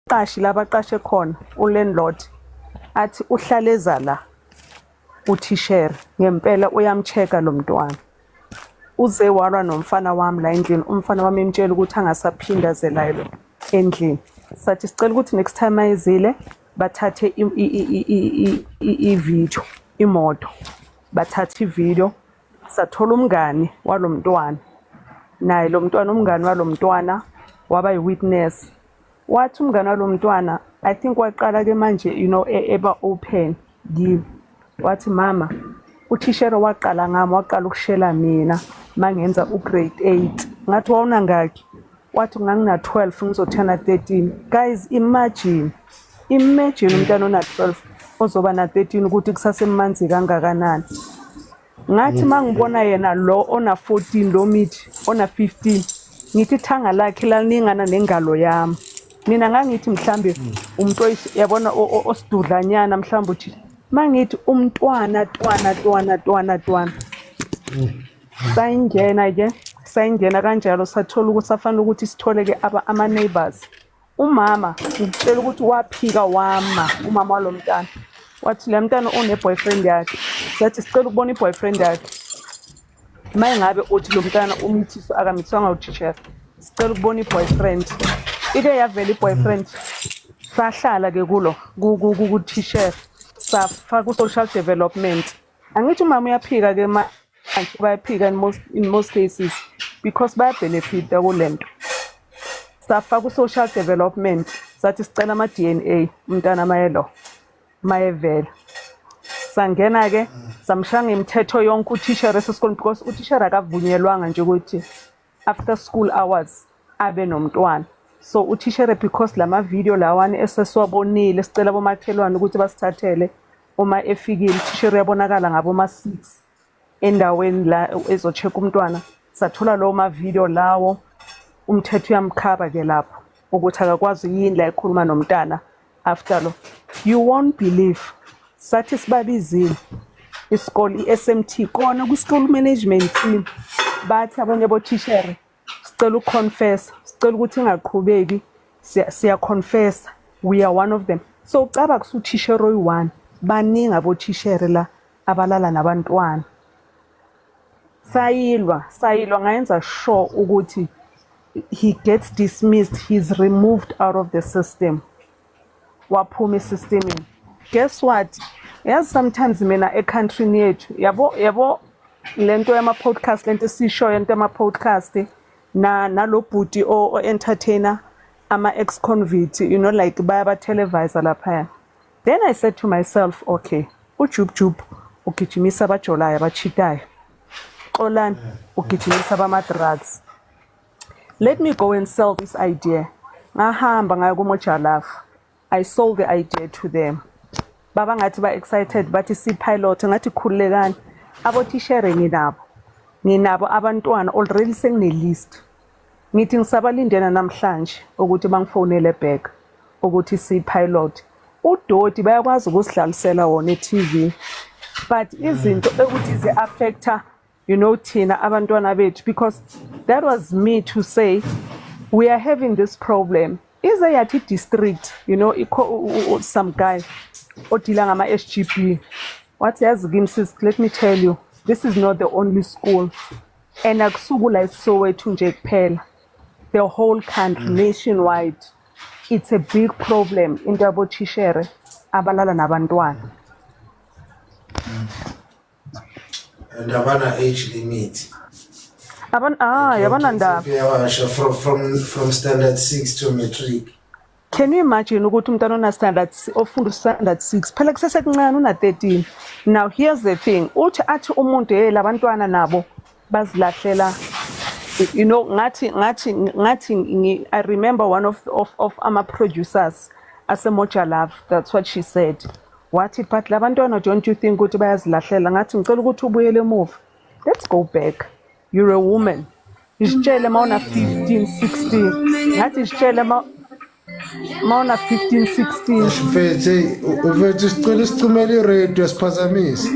Umqashi la baqashe khona u-landlord athi uhlaleza la uthishere ngempela uyamcheck-a lo mntwana. Uze walwa nomfana wami la endlini, umfana wami emtshela ukuthi angasaphinda aze la endlini. Sathi sicela ukuthi next time ayezile bathathe i-video, imoto, bathathe i-video. Sathola umngani walo mntwana, naye lo mntwana, umngani walo mntwana waba yi-witness. Wathi umngani walo mntwana, I think waqala ke manje eba open kimi, wathi, "Mama, uthishere waqala ngami, waqala ukushela mina mangenza u-grade 8." Ngathi, "Wawunangaki?" Wathi, "Ngangina 12, ngizothena 13." Guys, imagine, imagine umntwana ona 12 ozoba na 13, ukuthi kusasemanzi kangakanani. Ngathi mangibona yena lo ona 14, lo mithi ona 15, ngithi ithanga lakhe lalingana nengalo yami. Mina ngangithi mhlambe umuntu yabona osidudlanyana mhlambe, uthi mangithi umntwana twana twana twana twana. Sayingena ke, sayingena kanjalo, sathola ukuthi safanele ukuthi sithole ke ama neighbors. Umama, ngikutshela ukuthi waphika wama umama walo mntana, wathi le mntana une-boyfriend yakhe. Sathi sicela ukubona i-boyfriend yakhe. Uma ngabe uthi lo mntana umithiswa, akamithiswanga uthishere, sicela ukubona i-boyfriend. Ike yavela i-boyfriend. Sahlala ke kulo kuthishere, safaka ku-social development. Angithi umama uyaphika ke manje, bayaphika in most cases because bayabenefita kule nto. Safaka ku-social development, sathi sicela ama-DNA, umntana mayelo mayevela. Sangena ke, samshaya ngemithetho yonke uthishere esesikoleni, because uthishere akavunyelwanga nje ukuthi after school hours abe nomntwana. So uthishere, because lama video lawana esesiwabonile, sicela abomakhelwane ukuthi basithathele, uma efikile uthishere uyabonakala ngaboma 6 endaweni la ezo-check umntwana. Sathola lawo ma-video lawo. Umthetho uyamkhaba ke lapho ukuthi akakwazi yini la ekhuluma nomntana after lo. You won't believe, sathi sibabizile isikole i-SMT kona kwi-school management team, bathi abanye bothishere, "Sicela ukuconfessa, sicela ukuthi ingaqhubeki, siya-confessa, we are one of them." So ucaba kusuthishere oyi-one, baningi abothishere la abalala nabantwana. Sayilwa, sayilwa, ngayenza sure ukuthi he gets dismissed, he's removed out of the system. Waphuma esystemini. Guess what? Yazi, sometimes mina e-countryni yethu, yabo, yabo lento yama-podcast, lento esishoyo, lento yama-podcast na nalo bhuti o-entertainer ama-ex-convict, like bayaba-televise laphaya. Then I said to myself, okay, uJub Jub ugijimisa abajolayo, abachitayo, Xolani ugijimisa abama-drugs, let me go and sell this idea. Ngahamba ngaya kuMoja Love, I sold the idea to them. Baba ngathi ba-excited, bathi si-pilot. Ngathi, "Khululekani, abothishere nginabo, nginabo abantwana already, sengine-list." Ngithi ngisabalindela namhlanje ukuthi bangifonele back ukuthi si-pilot. Udoti bayakwazi ukusidlalisela wona e-TV, but izinto ekuthi zi-affecta thina abantwana bethu, because that was me to say we are having this problem. Ize yathi district, some guy odila ngama-SGB wathi, "Yazi kimi sis, let me tell you, this is not the only school and akusuku la eSoweto nje kuphela, the whole country, nationwide, it's a big problem into yabothishere abalala nabantwana." And abana age limit. Ah, yabanandaba. Uyawasho from standard 6 to matric. Can you imagine ukuthi umntwana ona standard ofunda standard 6 phela kusesekuncane, una 13? Now here's the thing, uthi athi umuntu, hey, labantwana nabo bazilahlela. Ngathi I remember one of ama producers aseMoja Love, that's what she said. Wathi, "But labantwana, don't you think ukuthi bayazilahlela?" Ngathi, "Ngicela ukuthi ubuyele emuva. Let's go back. You're a woman. Isitshele mawuna 15 16." Ngathi, "Isitshele ma mawuna 15 16." Mfethu, hey, mfethu, sicela sicimele i-radio, siphazamise.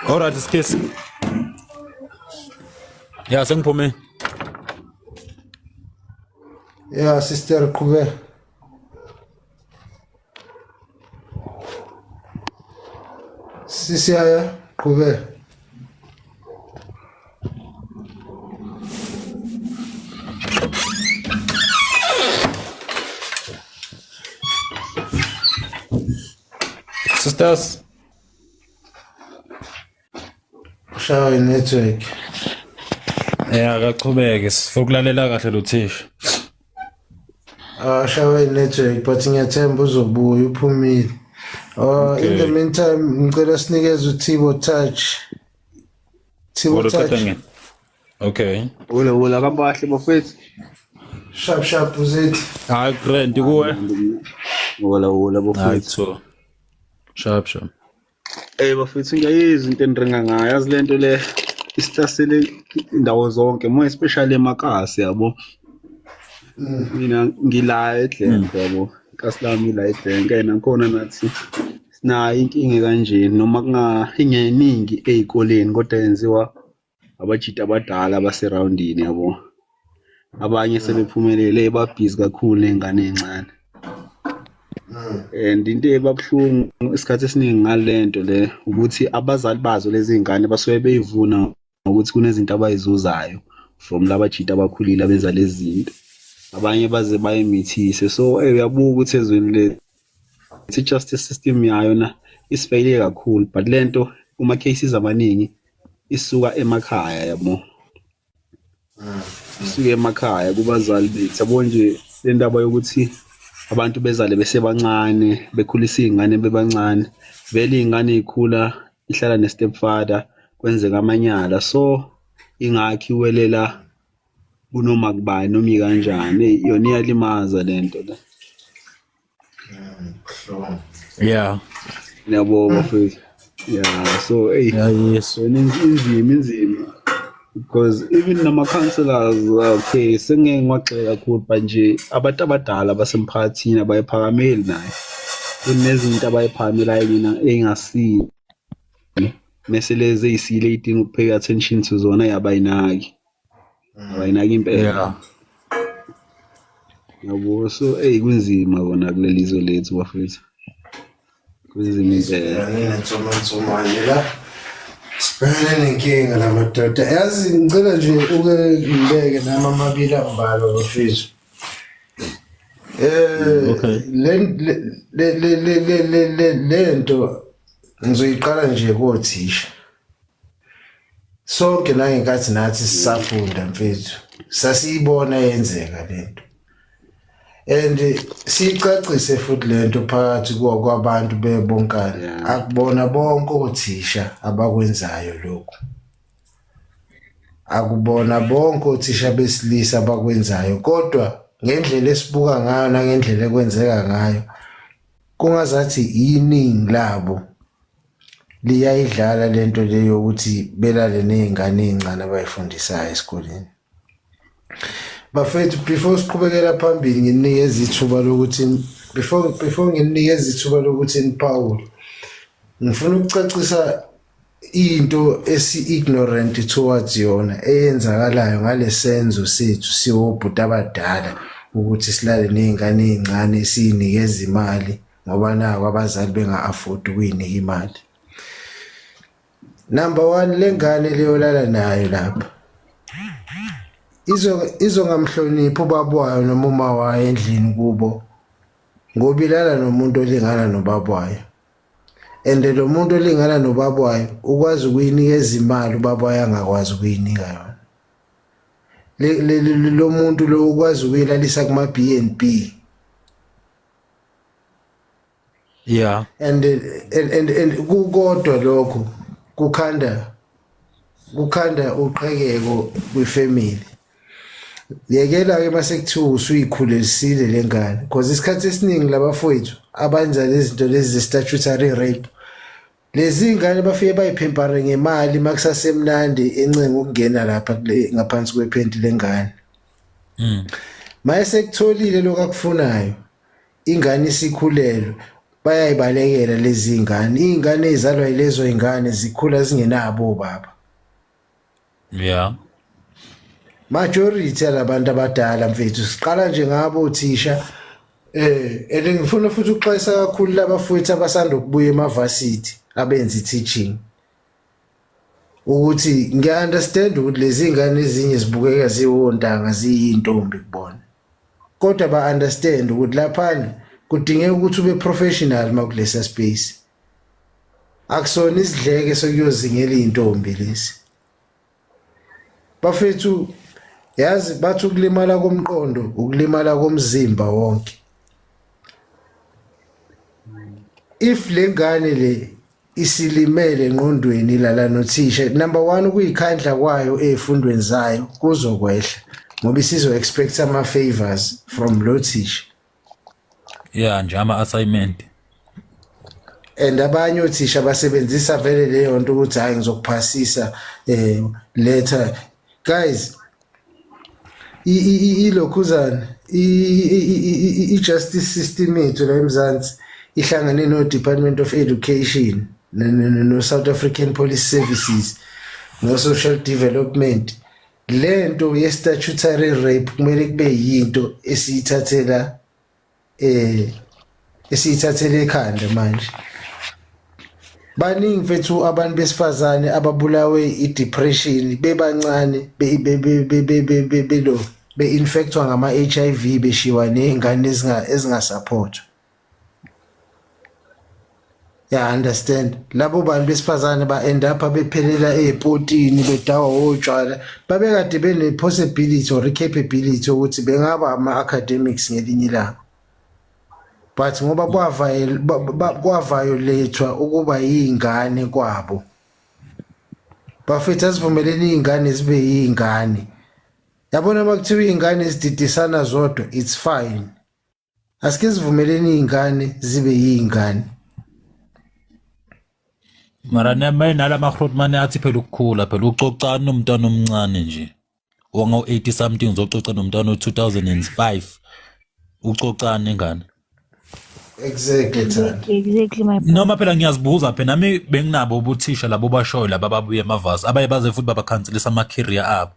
Alright, Skis. Ya, sengiphume. Yeah, sister, qhubeka. Sisiyaya qhubeka. Sisters. Ushawa i-network. Yeah, akaqhubeke sifuna ukulalela kahle lo thisha. Ah, shawa i-network but ngiyathemba uzobuya uphumile. In the meantime ngicela sinikeze uThibo Touch. Thibo Wolo Touch. qeda nge. Okay. Hola hola kabahle bafethu. Sharp sharp uzethi. Hayi grand kuwe. Hola hola Hayi bafethu. so. Sharp sharp. Eh bafethu ngiyayizwa into eniringa ngayo. Yazi lento le isihlasele indawo zonke, more especially emakasi yabo. Mina ngila eGlenk yabo. Ikasi lami ila eGlenk and nakhona nathi sinayo inkinga kanje noma kunga ingeningi ezikoleni kodwa yenziwa abajita abadala abaserawundini yabo. Abanye sebephumelele babhizi kakhulu ney'ngane ey'ncane. And into ebabuhlungu isikhathi esiningi ngalento le ukuthi abazali bazo lezi ngane basuke beyivuna ngokuthi kunezinto abayizuzayo from labajita abakhulile abenza lezi zinto. Abanye baze bayimithise. So uyabuka ukuthi ezweni lethu i-justice system yayo na isifeyile kakhulu, but lento kuma cases amaningi isuka emakhaya yabo. Isuke emakhaya kubazali bethu yabo nje le ndaba yokuthi abantu bezale besebancane bekhulisa iy'ngane bebancane vele iy'ngane y'khula ihlala ne-stepfather kwenzeka amanyala so ingakho iwelela kunoma kubani noma ikanjani. Eyi, yona iyalimaza le nto le. Yeah. Ngiyabonga bafethu. Yeah, so eyi Yeah, yes. yona inzima inzima because even nama-councillors, okay, sengeke ngiwagxeke kakhulu but nje abantu abadala basemphakathini abayiphakameli naye kunezinto abayiphakamelayo mina ey'ngasile mese lezi ey'sile ey'dinga uku-pay attention to zona abayinaki abayinaki impela. Yabo, so eyi kunzima kona kuleli zwe lethu bafethu, kunzima impela. Nentsomane la. Sibhekene nenkinga la madoda. Yazi ngicela nje uke ngibeke nami amabili ambalwa bafethu. Okay. Le le le le le le le lento ngizoyiqala nje kothisha. Sonke nangenkathi nathi sisafunda mfethu sasiyibona yenzeka lento. And siyicacise futhi lento phakathi kwabantu bebonkana. Akubona bonke othisha abakwenzayo lokhu. Akubona bonke othisha besilisa abakwenzayo kodwa ngendlela esibuka ngayo nangendlela ekwenzeka ngayo kungazathi iningi labo liyayidlala lento le yokuthi belale nezingane ezincane abayifundisayo esikoleni. Bafethu, before siqhubekela phambili nginikeza ithuba lokuthi before nginikeza ithuba lokuthi niphawule, ngifuna ukucacisa into esi-ignorant towards yona eyenzakalayo ngalesenzo sethu siwobhuti abadala ukuthi silale ney'ngane ey'ncane siyinikeza imali ngoba naku abazali benga-afford ukuyinika imali. Number one, le ngane leyolala nayo lapha izongamhloniphi ubaba wayo noma uma wayo endlini kubo ngoba ilala nomuntu olingana nobaba wayo, and lo muntu olingana nobaba wayo ukwazi ukuyinikeza imali ubaba wayo angakwazi ukuyinika yona. Lo muntu lo ukwazi ukuyilalisa kuma B&B. And kukodwa lokho kukhanda uqhekeko kwifamily. Yekela ke mase kuthiwa usuyikhulelisile lengane because isikhathi esiningi labafowethu abenza lezi zinto lezi ze statutory rape, lezi ingane bafike bayiphempare ngemali makusasemnandi encenga ukungena lapha kule ngaphansi kwephenti lengane. Maye sekutholile lokho akufunayo, ingane isikhulelwe, bayayibalekela lezi ingane. Iy'ngane ey'zalwa yilezo y'ngane zikhula zingenabo obaba. Majority yalabantu abadala mfethu, siqala nje ngabo othisha. And ngifuna futhi ukuxwayisa kakhulu labafowethu abasanda ukubuya emavasithi. abenza i-teaching ukuthi ngiya-understand ukuthi lezi ngane ezinye zibukeka ziwontanga, ziyintombi kubona, kodwa ba-understand ukuthi laphana kudingeka ukuthi ube professional makulesa space. Akusona isidleke sokuyozingela iy'ntombi lesi, bafethu. Yazi bathi ukulimala komqondo ukulimala komzimba wonke. If le ngane le isilimele engqondweni lala nothisha, number 1, ukuyikhandla kwayo ezifundweni zayo kuzokwehla ngoba isizo expect ama favors from lo thisha. Yeah nje, ama assignment. And abanye othisha basebenzisa vele leyo nto ukuthi hayi, ngizokuphasisa letter. Guys, ilokhuzana i-justice system yethu la eMzansi ihlangane no-Department of Education, no-South African Police Services, no-Social Development. Lento ye-statutory rape kumele kube yinto esiyithathela ekhanda manje. Baningi mfethu abantu besifazane ababulawe i-depression bebancane, belo be-infectwa ngama-HIV, beshiwa ney'ngane ezingasupportwa. Ya understand, labo bantu besifazane ba-end up bephelela ey'potini, bedawa otshwala. Babekade bene-possibility or i-capability ukuthi bengaba ama-academics ngelinye ilanga, but ngoba kwaviolethwa ukuba yingane kwabo. Bafethu, asivumeleni iy'ngane zibe yiy'ngane. Yabona, uma kuthiwa iy'ngane zididisana zodwa, it's fine. Asike sivumeleni iy'ngane zibe yiy'ngane. Mara nala magrootman athi phela ukukhula phela ucocana nomntwana omncane nje wango 80 something, uzococa nomntwana o 2005, ucocana ingane. Exactly, Thando. Exactly my point. Noma phela ngiyazibuza phela nami, benginabo ubuthisha labo bashoyo laba ababuye emavasi, abaye baze futhi babakhanselisa ama-career abo.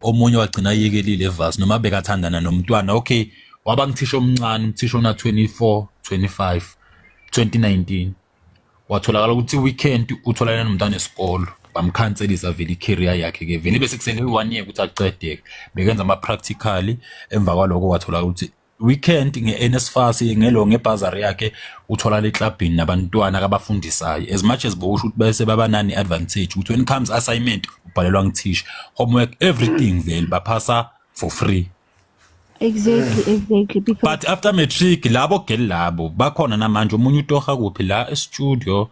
Omunye wagcina ayekelile evasi noma bekathandana nomntwana. Okay, waba ngithisha omncane, umthisha ona 24 25, 2019 watholakala ukuthi weekend utholana nomntwana esikolo, bamkhanselisa vele i-career yakhe ke vele, bese kusele one year ukuthi acedeke, bekenza ama-practical. Emva kwaloko watholakala ukuthi weekend nge-NSFAS, ngelo ngebhazari yakhe, utholakala eklabhini nabantwana akabafundisayo. As much as bowusho ukuthi bese babanani advantage ukuthi when comes assignment ubhalelwa ngithisha, homework, everything, vele baphasa for free. Exactly. Because But after matric labo girl labo bakhona namanje. Omunye utoha kuphi la e-studio,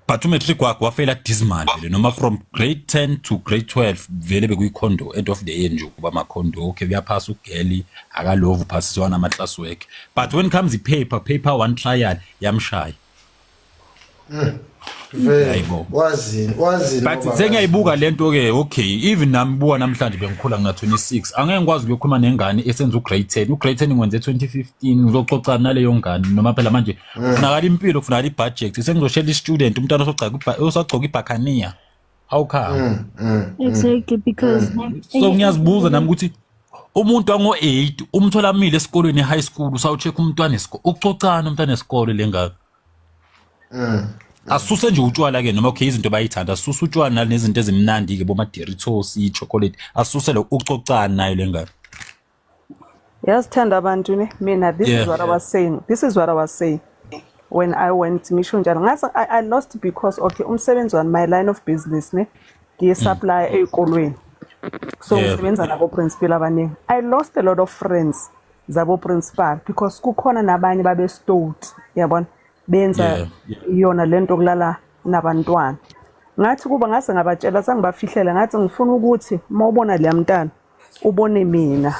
but umatric wakhe wafela dismal vele, noma from grade 10 to grade 12 vele bekuyikhondo end of the year nje ukuba amakhondo. Okay, uyaphasa ugeli, akalovu uphasiswa nama-class work, but when comes i-paper, paper one trial yamshaya. Vele. Hayibo. Wazini wazini But ngoba sengiyayibuka lento ke. Okay, even nami buka namhlanje bengikhula ngina 26, angeke ngikwazi ukuyokhuluma nengane esenza ugrade 10. Ugrade 10 ngwenze 2015, ngizoxoxa naleyo ngane? Noma phela manje kufunakala impilo, kufunakala ibudget, sengizoshela i-student umntwana osagcoka ibhakhaniya. How come? Exactly, because So ngiyazibuza nami ukuthi umuntu wango-8 umthola amile esikolweni e-high school, usawucheck umntwana esikole, ucocana umntwana esikole lengaka. Asuse nje utshwala ke noma okay, izinto bayithanda, asuse utshwala nezinto ezimnandi ke, boma Doritos, i-chocolate, asuse lo, ucocana nayo lengane. Yazi, thanda abantu ne, mina this is what I was saying. This is what I was saying when I went, ngisho njalo ngase I lost because, okay, umsebenzi wami, my line of business ne, ngiye-supply ey'kolweni, so ngisebenza nabo principal abaningi. I lost a lot of friends zabo principal because kukhona nabanye babe stout, yabona, benza yona lento kulala nabantwana. Ngathi kuba ngase ngabatshela, sangibafihlela, ngathi ngifuna ukuthi uma ubona leya mntana ubone mina,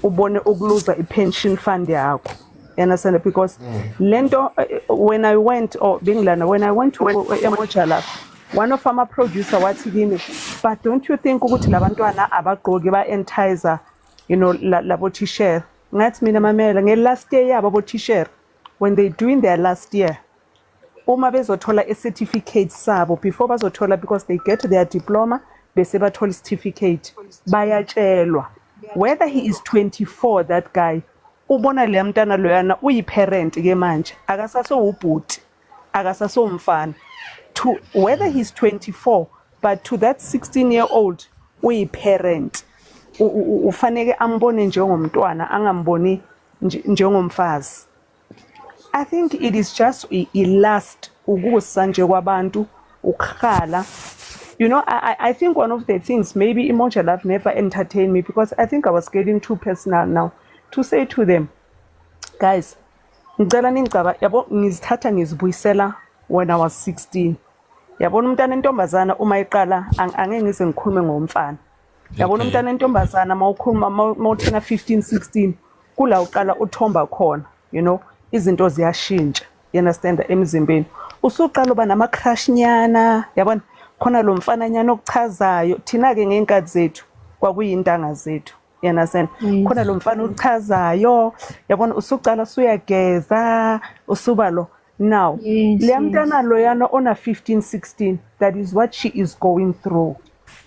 ubone ukuluza i-pension fund yakho, you understand? Because lento when I went or bengilana, when I went to eMoja Love, one of ama producer wathi kimi, "But don't you think ukuthi labantwana abagqoki ba-entice labo thisha?" Ngathi mina, mamela, nge-last year yabo abo thisha, when they doing their last year, uma bezothola i-certificate sabo, before bazothola, because they get their diploma bese bathola i-certificate, bayatshelwa whether he is 24. That guy ubona leya mntana loyana uyi-parent ke manje, akasasewubhuti. Akasasomfana. To whether he's 24, but to that 16-year-old uyi-parent. Ufaneke ambone njengomntwana, angamboni njengomfazi. I think it is just i-lust, ukusa nje kwabantu, ukuhala. I think one of the things, maybe Imoja Love never entertained me because I think I was getting too personal now, to say to them, guys, ngicela ningicaba, yabo, ngizithatha ngizibuyisela when I was 16. Yabona umntana entombazana uma iqala, angeke ngize ngikhulume ngomfana. Yabona umntana entombazana mawukhuluma mawuthena 15 16, kula uqala uthomba khona, izinto ziyashintsha, you understand, emzimbeni. Usuqala uba nama crush nyana, yabona khona lo mfana nyana okuchazayo. Thina ke ngeenkathi zethu kwakuyintanga zethu, you understand? Khona lo mfana ochazayo, yabona, usuqala usuyageza, usuba lo now leya mntana loyana ona 15 16, that is what she is going through,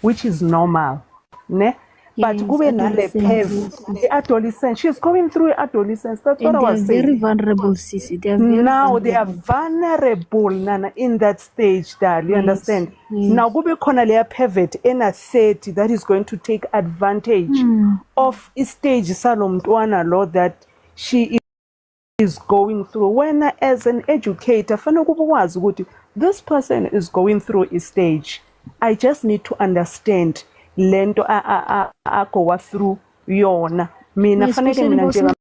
which is normal, ne? But kube nale Adolescence, pev yes. The adolescence, she's going through adolescence, that's what And I they are was very saying. vulnerable, Sisi. They are very Now they are vulnerable. vulnerable, nana, in that stage dal, you understand? Now kube khona leya pervert ena 30 that is going to take advantage of istage salomntwana lo that she is going through. When as an educator fanele kube ukwazi ukuthi this person is going through a stage, I just need to understand lento agowa through yona. Mina fanele Especially mina njengamuntu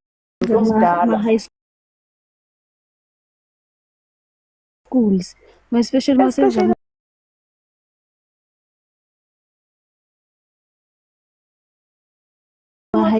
omdala ma-high schools. Especially masenza especially ma-high